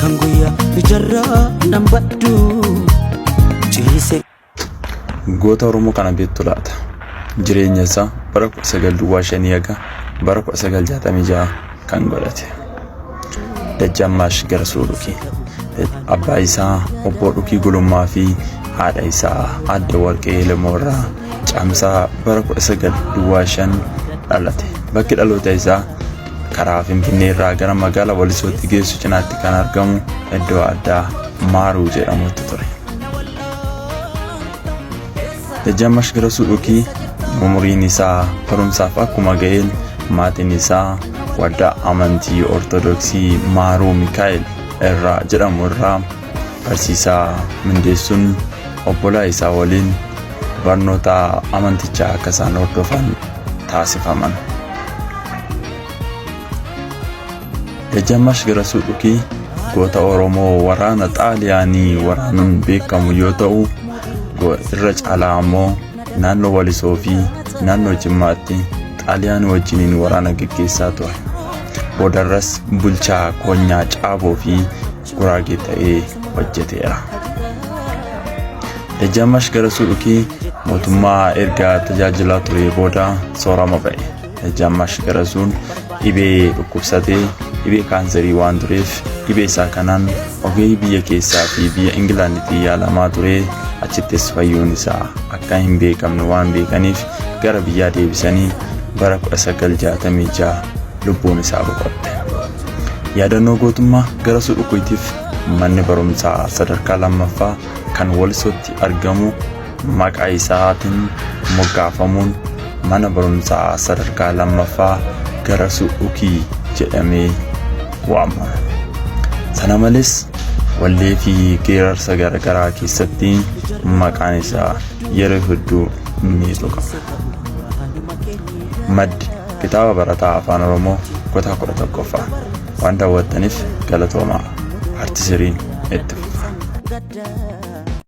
Halkan guyyaa ijarraa nan baddu ciise. Goota Oromoo kana beektu laata? Jireenya isaa bara 1905 haga bara 1966 kan godhate. Dajjaammaash Garasuu Dhukii. Abbaa isaa Obbo Dhukii Gulummaa fi haadha isaa Aadde Warqee Elemoo irraa Caamsaa bara 1905 dhalate. Bakki dhaloota isaa karaa Finfinnee irraa gara magaalaa Walisootti geessu cinaatti kan argamu iddoo addaa Maaruu jedhamutti ture. Dajjaammash Garasuu Dhukii umuriin isaa barumsaaf akkuma ga'een maatiin isaa waldaa amantii Ortodoksii Maaruu Mikaa'el irraa jedhamu irraa barsiisaa mindeessuun obbolaa isaa waliin barnoota amantichaa akka isaan hordofan taasifaman. Dajjaammash Garasuu Dhukii goota Oromoo waraana Xaaliyaanii waraanuun beekamu yoo ta'u, irra caalaa ammoo naannoo Walisoo fi naannoo Jimmaatti Xaaliyaanii wajjiniin waraana geggeessaa ture. Boodarras bulchaa koonyaa Caaboo fi Guraagee ta'ee hojjeteera. Dajjaammash Garasuu Dhukii mootummaa erga tajaajilaa turee booda soorama ba'e. Dajjaammash Garasuun dhibee dhukkubsatee dhibee kaanserii waan tureef dhibee isaa kanaan ogeeyyii biyya keessaa fi biyya Ingilaanditti yaalamaa ture achittis fayyuun isaa akka hin beekamne waan beekaniif gara biyyaa deebisanii bara 1966 lubbuun isaa boqotte. Yaadannoo gootummaa Garasuu Dhukuitiif manni barumsaa sadarkaa lammaffaa kan Walisootti argamu maqaa isaatiin moggaafamuun mana barumsaa sadarkaa lammaffaa Garasuu Dhukii jedhamee waamama. Sana malees wallee fi geerarsa garaagaraa keessatti maqaan isaa yeroo hedduu ni tuqama. Maddi kitaaba barataa Afaan Oromoo kutaa 11ffaa. Waan daawwattaniif galatoomaa. Paartii siriin itti fufa.